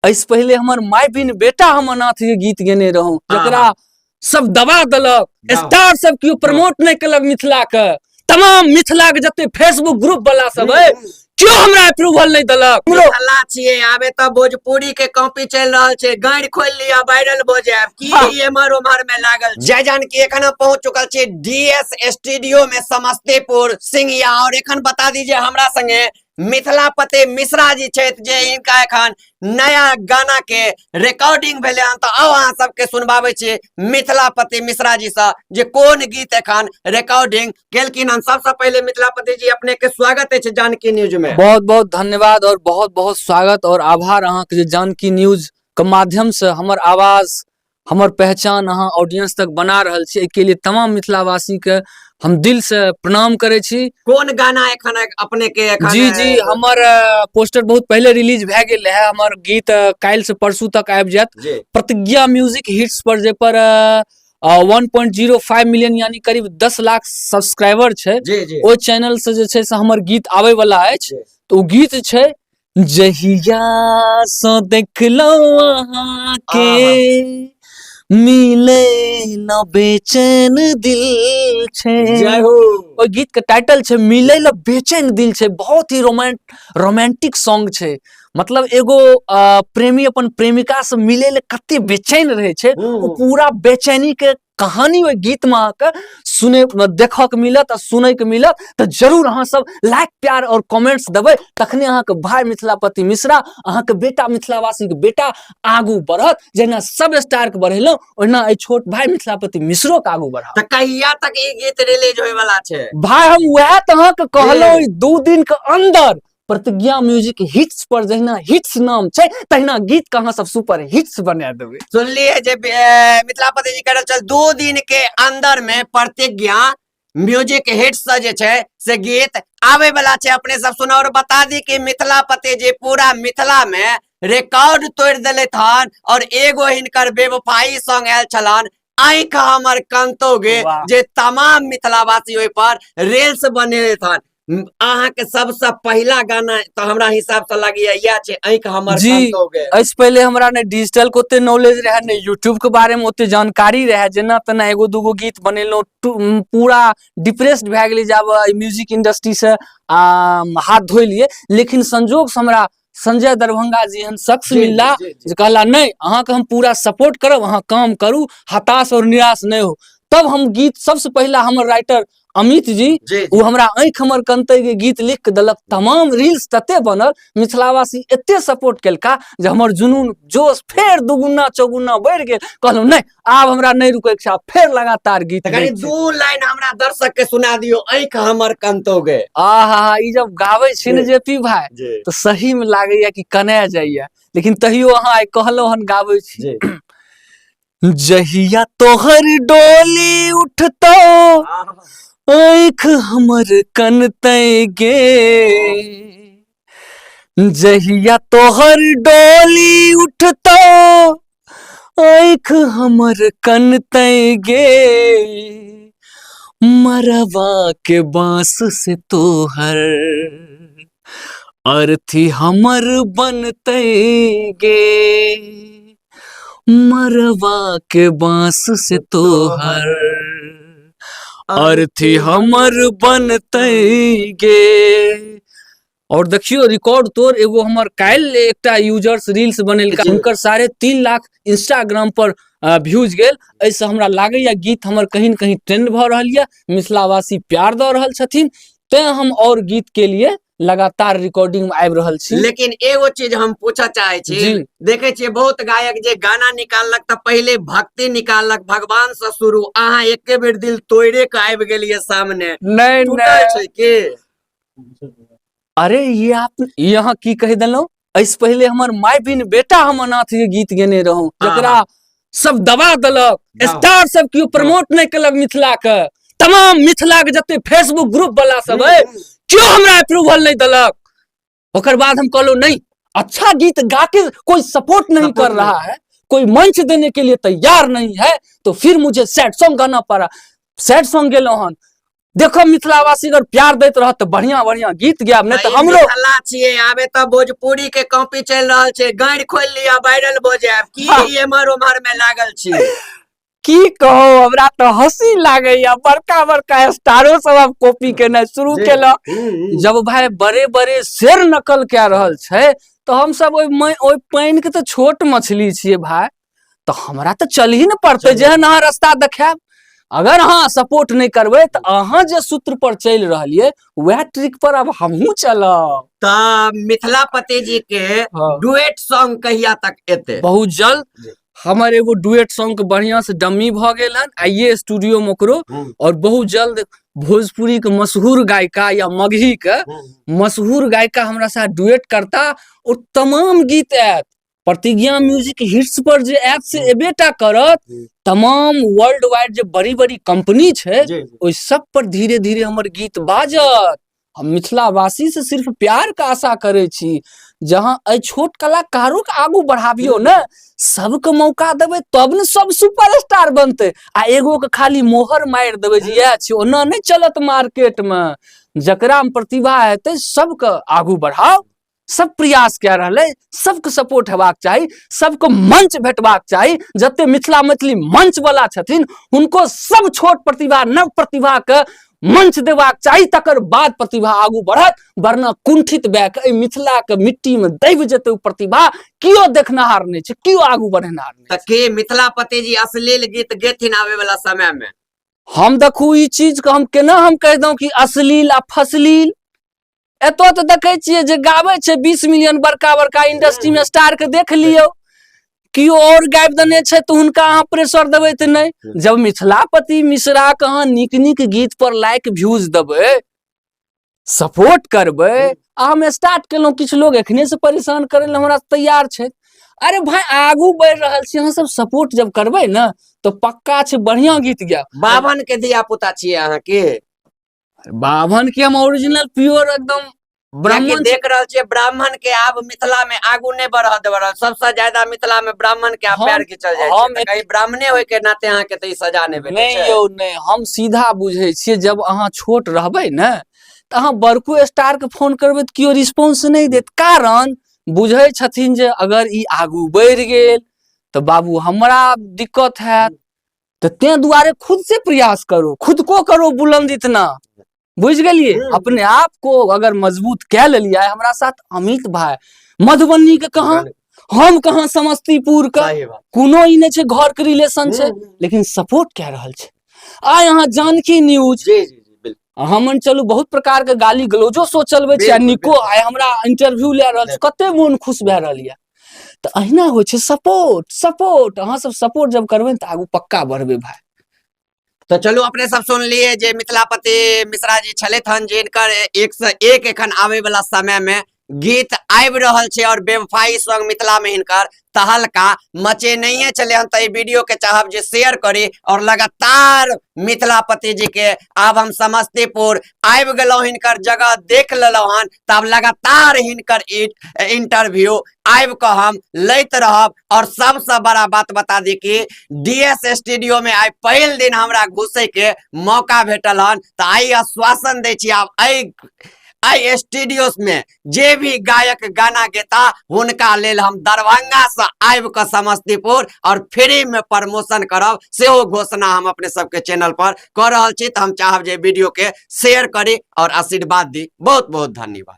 एहिसँ पहिले हमर माय बिन बेटा हम अनाथ के गीत गेने रहूं, जकरा सब दबा देलक, स्टार सब केओ प्रमोट नहि केलक। मिथिला के तमाम मिथिला के जते फेसबुक ग्रुप वाला सब है, क्यों हमरा अप्रूवल नहीं देलक? मिथिला छियै, आबे तऽ भोजपुरी के कॉपी चलि रहल छै, गाड़ि खोलि लिअ वायरल भऽ जायब। की एम्हर ओम्हर में लागल। जय जानकी, एखन हम पहुंच चुकल छी डीएस स्टूडियो में, समस्तीपुर सिंघिया। और एखन बता दीजिए हमरा संगे मिथिलापति मिश्रा जी छथि, जे इनका एखन नया गाना के रिकॉर्डिंग भेलै हन। तऽ आउ अहाँ सबके सुनबाबै छी मिथिलापति मिश्रा जी सँ जे कोन गीत एखन रिकॉर्डिंग केलखिन हन। सबसँ पहिले मिथिलापति जी, अपने के स्वागत अछि जानकी न्यूज में। बहुत बहुत धन्यवाद और बहुत बहुत स्वागत और आभार अहाँके जे जानकी न्यूज के माध्यम से हमर आवाज, हमर पहचान अहाँ ऑडियंस तक बना रहल छी। एहिके लिए तमाम मिथिलावासी के हम दिल से प्रणाम करै छी। कोन गाना एखन अपने के एखन? जी जी, हमर पोस्टर बहुत पहिले रिलीज भए गेल रहै। हमर गीत काल्हि से परसू तक आबि जायत प्रतिज्ञा म्यूजिक हिट्स पर, जे पर 1.05 मिलियन यानी करीब 10 लाख सब्सक्राइबर छै। जी जी ओहि चैनल से जे छै से हमर गीत आबै वाला अछि। तऽ ओ गीत छै, जहिया सँ देखलहुँ अहाँके मिले न बेचैन दिल छै। जय हो। ओहि गीत के टाइटल छै मिले ल बेचैन दिल छै। बहुत ही रोमांटिक सॉन्ग छै। मतलब एगो प्रेमी अपन प्रेमिका से मिले ले कते बेचैन रहे छै, ओ पूरा बेचैनी के कहानी ओहि गीत में अहाँके सुने देखऽ के मिलत आ सुनै के मिलत। तऽ जरूर अहाँ सब लाइक, प्यार और कमेंट्स देबै, तखने अहाँके भाई मिथिलापति मिश्रा, अहाँके बेटा, मिथिलावासी के बेटा आगू बढ़त। जहिना सब स्टार के बढ़ेलहुँ, ओहिना एहि छोट भाई मिथिलापति मिश्रो के आगू बढ़ाउ। तऽ कहिया तक ई गीत रिलीज होय वाला छै? भाई, हम वएह तऽ अहाँके कहलहुँ, ई 2 दिन के अंदर प्रतिज्ञा म्यूजिक हिट्स पर जहिना हिट्स नाम छै, तहिना गीत के अहाँ सब सुपर हिट्स बना देबै। सुनलिए जे मिथिलापति जी कह रहल छल 2 दिन के अंदर में प्रतिज्ञा म्यूजिक हिट्स से जे छै से गीत आवे वाला छै। अपने सब सुना। और बता दी कि मिथिलापति जी पूरा मिथिला में रिकॉर्ड तोड़ देलथि हन। और एगो हिनकर बेवफाई सॉन्ग आयल छलन, आँख हमर कंतोगे, जे तमाम मिथिलावासी ओहि पर रील्स बनेलथि हन। अहाँके सबसँ पहिला गाना तऽ हमरा हिसाब से लगैया इएह छै, आँख हमर कंतोगे। एहिसँ पहिले हमरा ने डिजिटल के ओते नॉलेज रहै, ने यूट्यूब के बारे में ओते जानकारी रहै। जेना तेना एगो दूगो गीत बनेलहुँ, पूरा डिप्रेस्ड भए गेलै जब एहि म्यूजिक इंडस्ट्री से हाथ धोइ लिए। लेकिन संजोग से हमरा संजय दरभंगा जी एहन शख्स मिलला जे कहला, नहि, अहाँके हम पूरा सपोर्ट करब, अहाँ काम करू, हताश और निराश नहि हो। तब हम गीत सबसे पहिला हमर राइटर अमित जी, ओ हमरा आँखि हमर कनतै के गीत लिख के देलक। तमाम रील्स तते बनल, मिथिलावासी एते सपोर्ट केलका जे हमर जुनून जोश फेर दुगुना चौगुना बढ़ि गेल। कहलहुँ, नहि, आब हमरा नहि रुकै के छै, आब फेर लगातार गीत तऽ कनि दै छी। 2 लाइन हमरा दर्शक के सुना दियौ, आँखि हमर कनतौगे। आहा, ई जब गाबै छी ने जेपी भाई, तऽ सही में लागैया कि कना जाइया। लेकिन तहियो अहाँ आइ कहलहुँ हन, गाबै छी। जहिया तोहर डोली उठतौ, आँख हमर कनतै गे। जहिया तोहर डोली उठतौ, आँख हमर कनतै गे। मरवा के बांस से तोहर अर्थी हमर बनतै गे। मरवा के बांस से तोहर अर्थी हमर बनतै गे। और देखियो, रिकॉर्ड तोड़ एगो हमर काल्हि एकटा यूजर्स रील्स बनेलका, हुनकर 3.5 लाख इंस्टाग्राम पर व्यूज गेल। एहिसँ हमरा लागैया गीत हमर कहीं न कहीं ट्रेंड भऽ रहल यऽ, मिथिलावासी प्यार दऽ रहल छथिन, तें हम और गीत के लिए लगातार रिकॉर्डिंग में आबि रहल छी। लेकिन एगो चीज हम पूछऽ चाहे छी। देखे छियै बहुत गायक जे गाना निकाललक तऽ पहिले भक्ति निकाललक, भगवान से शुरू। अहाँ एके बेर दिल तोड़े के आबि गेलियै सामने। नहि। टूटल नहि। छै की? अरे, ये आप यहाँ की कहि देलहुँ? एहिसँ पहिले हमर माय बिन बेटा हम अनाथ के गीत गेने रहूं, जकरा सब दबा देलक, स्टार सब केओ प्रमोट नहि केलक। मिथिला के तमाम मिथिला के जते फेसबुक ग्रुप वाला सब है, केओ हमरा अप्रूवल नहीं देलक। ओकर बाद हम कहलहुँ, नहीं, अच्छा गीत गा के कोई सपोर्ट नहीं सपोर्ट कर नहीं। रहा है, कोई मंच देने के लिए तैयार नहीं है, तो फिर मुझे सैड सॉन्ग गाना पड़ा। सैड सॉन्ग गेलहुँ हन। देखो मिथिलावासी अगर प्यार दैत रहत तऽ बढ़िया बढ़िया गीत गायब, नहि तऽ ई हमरो मिथिला छियै, आबे तऽ भोजपुरी के कॉपी चलि रहल छै, गाड़ि खोलि लिअ वायरल भऽ जायब। की एम्हर ओम्हर में लागल छी? की कहो, हमरा तऽ हंसी लागैया, बड़का बड़का स्टारो सब आब कॉपी केनाइ शुरू केलक। जब भाई बड़े बड़े शेर नकल कए रहल छै तऽ हमसब ओहि पानि के तऽ छोट मछली छियै भाई, तऽ हमरा तऽ चलही ने पड़तै। जेहन अहाँ रास्ता देखायब, अगर अहाँ सपोर्ट नहि करबै तऽ अहाँ जे सूत्र पर चलि रहलियै वएह ट्रिक पर आब हमहूँ चलब। तऽ मिथिलापति जी के डुएट सॉन्ग कहिया तक एते? बहुत जल्द। हमर एगो डुएट सॉन्ग के बढ़िया से डम्मी भऽ गेल हन आइये स्टूडियो में ओकरो, और बहुत जल्द भोजपुरी के मशहूर गायिका या मगही के मशहूर गायिका हमरा साथ डुएट करता और तमाम गीत आयत प्रतिज्ञा म्यूजिक हिट्स पर जे ऐप से एबे टा करत, तमाम वर्ल्ड वाइड जे बड़ी बड़ी कंपनी छै ओहि सब पर धीरे धीरे हमर गीत बाजत। हम मिथिलावासी से सिर्फ प्यार के आशा करै छी, जहाँ एहि छोट कलाकारों के आगू बढ़ाबियौ ने, सबके मौका देबै तब ने सब सुपरस्टार बनतै। आ एगो के खाली मोहर मारि देबै जे इएह छै, ओना नहि चलत मार्केट मे। जकरा मे प्रतिभा हेतै सबके आगू बढ़ाउ, सब प्रयास कए रहल है, सबके सपोर्ट हेबाक चाही, सबके मंच भेटबाक चाही। जते मिथिला मैथिली मंच वाला छथिन हुनको सब छोट प्रतिभा नव प्रतिभा के मंच देबाक चाही, तकर बाद प्रतिभा आगू बढ़त, वरना कुंठित भए के एहि मिथिला के मिट्टी में दबि जेतै ओ प्रतिभा, केओ देखनिहार नहि छै, केओ आगू बढ़ेनिहार नहि। तऽ के मिथिलापति जी अश्लील गीत गेथिन आबे वाला समय में? हम देखू ई चीज के हम केना हम कहि दऊं कि अश्लील आ फसलील। एतऽ तऽ देखै छियै जे गाबै छै 20 मिलियन बड़का बड़का इंडस्ट्री में स्टार के देख लियौ, केओ और गाबि देने छै तऽ हुनका अहाँ प्रेशर देबै तऽ नहि। जब मिथिलापति मिश्रा के अहाँ नीक नीक गीत पर लाइक व्यूज देबै, सपोर्ट करबै, आ हम स्टार्ट केलहुँ, किछु लोग एखने से परेशान करै लए हमरा तैयार छै। अरे भाई आगू बढ़ि रहल छी, अहाँ सब सपोर्ट जब करबै ने तऽ पक्का छै बढ़िया गीत गायब। बाभन के धिया पुता छियै अहाँके? बाभन के हम ओरिजिनल प्योर एकदम ब्राह्मण देख रहल छियै। ब्राह्मण के आब मिथिला में आगू नहि बढ़ऽ देब रहल, सबसे ज्यादा मिथिला में ब्राह्मण के आब पैर खींचल जाइ छै। कहीं ब्राह्मणे होय के नाते अहाँ के तऽ ई सजा नहि भेटै छै? यौ नहि, हम सीधा बुझै छियै, जब अहाँ छोट रहबै ने तऽ अहाँ बड़को स्टार के फोन करबै तऽ केओ रिस्पॉन्स नहि देत, कारण बुझै छथिन जे अगर ई आगू बढ़ि गेल तऽ बाबू हमरा दिक्कत हैत। तऽ तें दुआरे खुद से प्रयास करो, खुद को करो बुलंद इतना, बुझ गेलिए? अपने आप को अगर मजबूत कै लेलिए। हमरा साथ अमित भाई मधुबनी के, कहाँ हम कहाँ समस्तीपुर के, कोनो ई नहि छै घर के रिलेशन छै, लेकिन सपोर्ट कए रहल छै। आइ अहाँ जानकी न्यूज हम चलू बहुत प्रकार के गाली गलौजो सो चलबै छी, आ निको आइ हमरा इंटरव्यू लए रहल छै, कते मोन खुश भए रहल यऽ। तऽ अहिना होइ छै सपोर्ट, सपोर्ट अहाँ सब सपोर्ट जब करबै ने तऽ आगू पक्का बढ़बै भाई। तऽ चलू अपने सब सुनलिए जे मिथिलापति मिश्रा जी छलथि हन, जिनकर एक से एक एखन आबै वाला समय में गीत आबि रहल छै और बेवफाई सॉन्ग मिथिला में हिनकर तहलका मचे नहीं छलै हन। तऽ ई वीडियो के चाहब जे शेयर करी और लगातार मिथिलापति जी के आब हम समस्तीपुर आबि गेलहुँ, हिनकर जगह देख लेलहुँ हन, तऽ आब लगातार हिनकर इंटरव्यू आबि कऽ हम लैत रहब। और सबसँ बड़ा बात बता दी कि डीएस स्टूडियो में आइ पहिल दिन हमरा घुसै के मौका भेटल हन, तऽ आइ आश्वासन दै छी आब एहि स्टूडियो में जे भी गायक गाना गेता हुनका लेल हम दरभंगा से आबि कऽ समस्तीपुर और फ्री में प्रमोशन करब, सेहो घोषणा हम अपने सबके चैनल पर कऽ रहल छी। तऽ हम चाहब जे वीडियो के शेयर करी और आशीर्वाद दी। बहुत बहुत धन्यवाद।